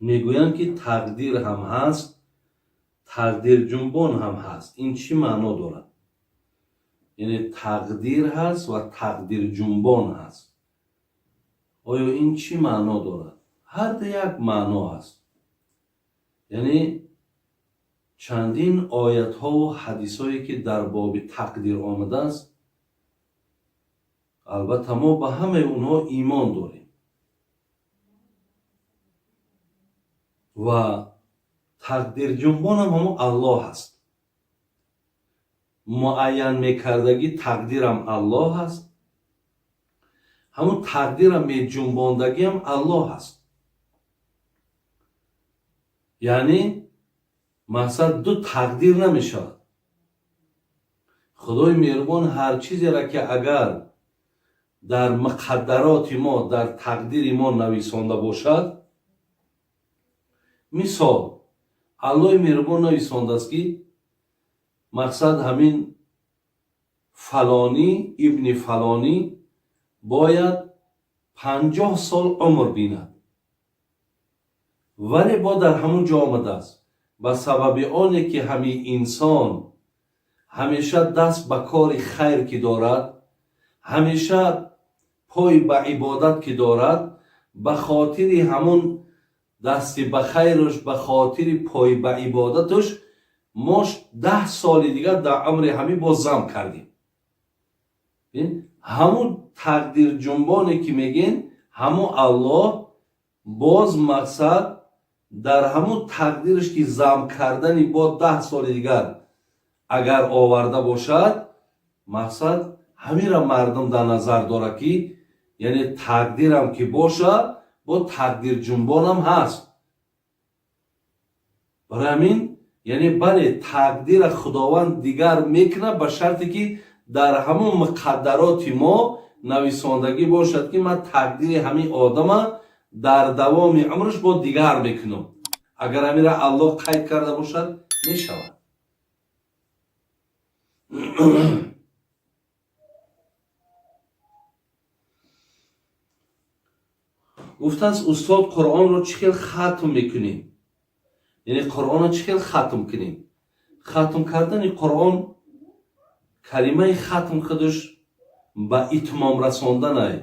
Мегӯянд, ки тақдир ҳам ҳаст, тақдирҷунбон ҳам ҳаст. Ин чӣ маъно дорад? Яъне тақдир ҳаст ва тақдирҷунбон ҳаст. Оё ин чӣ маъно дорад? Ҳар ду як маъно аст. Яъне чандин оятҳову ҳадисҳое, ки дар боби тақдир омадааст, албатта мо ба ҳамаи онҳо имон дорем ва тақдирҷунбонам ҳамон Аллоҳ аст. Муайян мекардагӣ тақдирам Аллоҳ аст, ҳамон тақдирам меҷунбондагиам Аллоҳ аст. Яъне мақсад ду тақдир намешавад. Худои меҳрубон ҳар чизеро, ки агар дар муқаддароти мо, дар тақдири мо нависонда бошад, мисол Аллоҳи меҳрубон нависондааст, ки мақсад ҳамин фалонӣ ибни фалонӣ бояд 50 сол умр бинад, вале бо дар ҳамон ҷо омадааст, ба сабаби оне ки ҳамин инсон ҳамеша даст ба кори хайр ки дорад, ҳамеша пой ба ибодат ки дорад, ба хотири ҳамон дасти ба хайруш, ба хотири пой ба ибодатуш мо 10 соли дигар дар умри ҳамин боз зам кардем. Ҳамун тақдирҷунбоне ки мегӯем, ҳамун Аллоҳ боз мақсад дар ҳамун тақдираш, ки зам кардани бо 10 соли дигар агар оварда бошад, мақсад ҳамира мардум дар назар дорад, ки яъне тақдирам ки бошад, бо тақдирҷунбонам ҳаст. Барои ҳамин, яъне бале, тақдира Худованд дигар мекунад, ба шарте ки дар ҳамон муқаддароти мо нависондагӣ бошад, ки ман тақдири ҳамин одама дар давоми умраш бо дигар мекунам. Агар ҳамира Аллоҳ қайд карда бошад, мешавад. Гуфтааст: устод, Қуръонро чӣ хел хатм мекунем? Яъне Қуръонро чӣ хел хатм кунем? Хатм кардани Қуръон, калимаи хатм худаш ба итмом расонданай.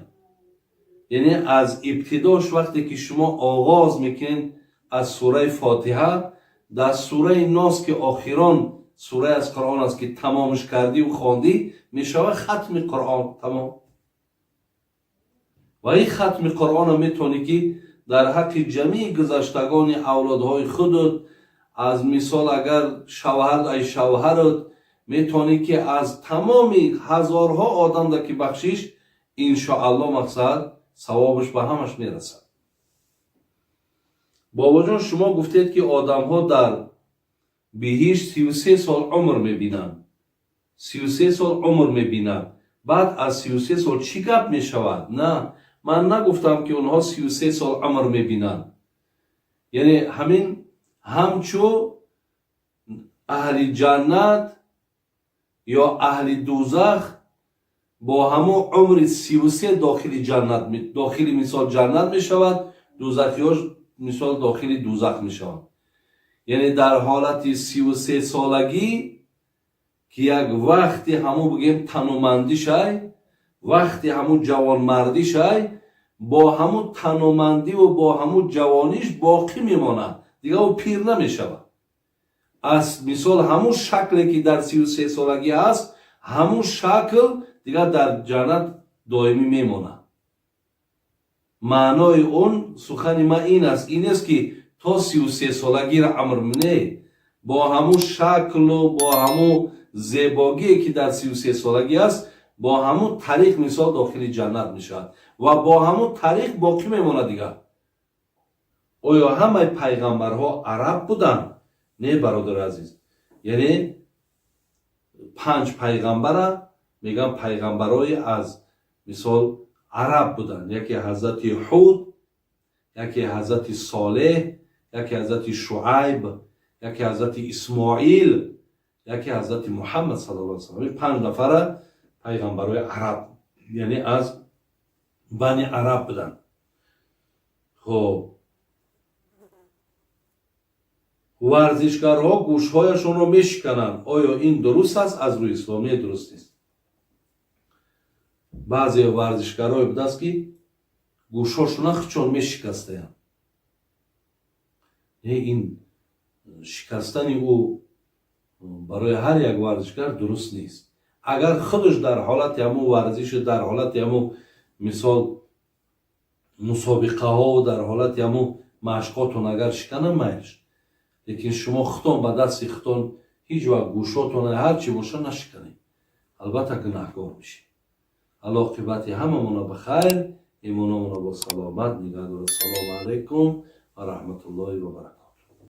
Яъне аз ибтидош, вақте ки шумо оғоз мекунед аз сураи Фотиҳа, дар сураи Нос, ки охирон сураи аз Қуръон аст, ки тамомш кардиву хондӣ, мешавад хатми Қуръон тамом. Ва ин хатми Қуръонро метавонӣ, ки дар ҳаққи ҷамии гузаштагони авлодҳои худут, аз мисол агар шавҳар, ай шавҳарат, метавонӣ, ки аз тамоми ҳазорҳо одамда ки бахшиш, иншоалло, мақсад савобаш ба ҳамаш мерасад. Бобоҷон, шумо гуфтед, ки одамҳо дар биҳишт 33 сол умр мебинанд, 33 сол умр мебинанд, баъд аз 33 сол чӣ гап мешавад? На, ман нагуфтам, ки онҳо 33 сол умр мебинанд. Яъне ҳамин ҳамчу аҳли ҷаннат ё аҳли дузах бо ҳамон умри 33 дохили ҷаннат, дохили мисол ҷаннат мешавад, дузахиёш мисол дохили дузах мешаванд. Яъне дар ҳолати 33 солагӣ, ки як вақти ҳамун бигем танумандишай, вақти ҳамун ҷавонмардишай, бо ҳамун танумандиву бо ҳамун ҷавониш боқӣ мемонад, дигар ӯ пир намешавад. Аз мисол ҳамун шакле ки дар 33 солагӣ ҳаст, ҳамун шакл дигар дар ҷаннат доимӣ мемонад. Маънои он сухани ман ин аст, ин нест, ки то 33 солагиро амр не, бо ҳамун шаклу бо ҳамун зебогие ки дар 33 солагӣ аст, бо ҳамун тариқ мисол дохили ҷаннат мешавад ва бо ҳамун тариқ боқӣ мемонад дигар. Оё ҳамаи пайғамбарҳо араб буданд? Не, бародари азиз. Яъне панҷ пайғамбара мегӯям, пайғамбарои аз мисол араб буданд: яке ҳазрати Ҳуд, яке ҳазрати Солеҳ, яке ҳазрати Шуайб, яке ҳазрати Исмоил, яке ҳазрати Муҳаммад саллаллоҳу алайҳи васаллам. Панҷ нафара пайғамбарои араб, яъне аз бани араб буданд. Хоб. Варзишгарҳо гӯшҳояшонро мешикананд, оё ин дуруст аст аз рӯи ислом? Не, дуруст нест. Баъзе варзишгарое будааст, ки гӯшҳошона худшон мешикастаянд. Не, ин шикастани ӯ барои ҳар як варзишгар дуруст нест. Агар худаш дар ҳолати ҳамун варзишу дар ҳолати ҳамун, мисол, мусобиқаҳо, дар ҳолати ҳамун машқотон агар шикана, майлш, лекин шумо худтон ба дасти худтон ҳеҷ вақт гӯшотон ҳар чӣ боша нашиканед, албатта гунаҳгор мешед. Аллоҳ оқибати ҳамамона ба хайр, имономона бо саломат нигаҳ дорад. Салому алайкум ва раҳматуллоҳи ва баракоту.